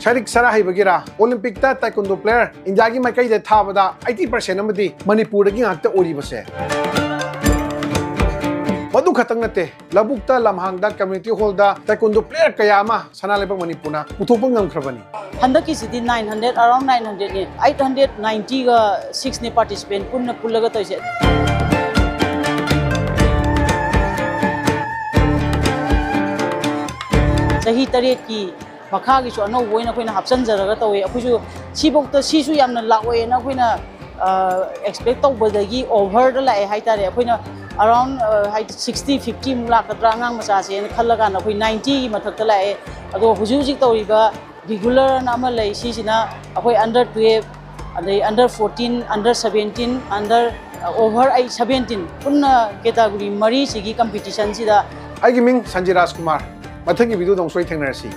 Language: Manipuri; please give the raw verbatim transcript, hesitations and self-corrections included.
ꯁꯔꯤꯛ ꯁꯔꯥ ꯍꯩꯕꯒꯤꯔꯥ, ꯑꯣꯂꯤꯝꯄꯤꯛꯇ ꯇꯥꯏꯀꯨꯟꯗꯣ ꯄ꯭ꯂꯦꯌꯔ ꯏꯟꯗꯤꯌꯥꯒꯤ ꯃꯥꯏꯀꯩꯗ ꯊꯥꯕꯗ ꯑꯩꯠꯇꯤ ꯄꯥꯔꯁꯦꯟ ꯑꯃꯗꯤ ꯃꯅꯤꯄꯨꯔꯗꯒꯤ ꯉꯥꯛꯇ ꯑꯣꯏꯔꯤꯕꯁꯦ꯫ ꯃꯗꯨ ꯈꯛꯇꯪ ꯅꯠꯇꯦ, ꯂꯧꯕꯨꯛꯇ, ꯂꯝꯍꯥꯡꯗ, ꯀꯝꯃ꯭ꯌꯨꯅꯤꯇꯤ ꯍꯣꯜꯗ ꯇꯥꯏꯀꯨꯟꯗꯣ ꯄ꯭ꯂꯦꯌꯔ ꯀꯌꯥ ꯑꯃ ꯁꯅꯥ ꯂꯩꯕꯥꯛ ꯃꯅꯤꯄꯨꯔꯅ ꯄꯨꯊꯣꯛꯄ ꯉꯝꯈ꯭ꯔꯕꯅꯤ꯫ ꯍꯟꯗꯛꯀꯤꯁꯤꯗꯤ nine hundred, around nine hundredꯅꯤ, eight hundred ninety-sixꯅꯤ participant ꯄꯨꯟꯅ ꯄꯨꯜꯂꯒ ꯇꯧꯔꯤꯁꯦ꯫ ꯆꯍꯤ ꯇꯔꯦꯠꯀꯤ ꯃꯈꯥꯒꯤꯁꯨ ꯑꯅꯧꯕ ꯑꯣꯏꯅ ꯑꯩꯈꯣꯏꯅ ꯍꯥꯞꯆꯤꯟꯖꯔꯒ ꯇꯧꯋꯦ꯫ ꯑꯩꯈꯣꯏꯁꯨ ꯁꯤꯐꯧꯗ, ꯁꯤꯁꯨ ꯌꯥꯝꯅ ꯂꯥꯛꯑꯣꯏꯅ ꯑꯩꯈꯣꯏꯅ, ꯑ, expect ꯇꯧꯕꯗꯒꯤ overꯗ ꯂꯥꯛꯑꯦ ꯍꯥꯏꯇꯥꯔꯦ꯫ ꯑꯩꯈꯣꯏꯅ around, ꯑ, ꯍꯥꯏꯗꯤ sixty, fiftyꯃꯨꯛ ꯂꯥꯛꯀꯗ꯭ꯔꯥ ꯑꯉꯥꯡ ꯃꯆꯥꯁꯦꯅ ꯈꯜꯂꯀꯥꯟꯗ ꯑꯩꯈꯣꯏ ninetyꯒꯤ ꯃꯊꯛꯇ ꯂꯥꯛꯑꯦ꯫ ꯑꯗꯣ ꯍꯧꯖꯤꯛ ꯍꯧꯖꯤꯛ ꯇꯧꯔꯤꯕ regularꯅ ꯑꯃ ꯂꯩ, ꯁꯤꯁꯤꯅ ꯑꯩꯈꯣꯏ under twelve, ꯑꯗꯩ under fourteen, under seventeen, under, ꯑ, over age seventeen, ꯄꯨꯟꯅ category ꯃꯔꯤꯁꯤꯒꯤ competitionꯁꯤꯗ꯫ ꯑꯩꯒꯤ ꯃꯤꯡ ꯁꯟꯖꯤꯔꯥꯖ ꯀꯨꯃꯥꯔ꯫ ꯃꯊꯪꯒꯤ videoꯗ ꯑꯃꯨꯛ ꯁꯣꯏ ꯊꯦꯡꯅꯔꯁꯤ꯫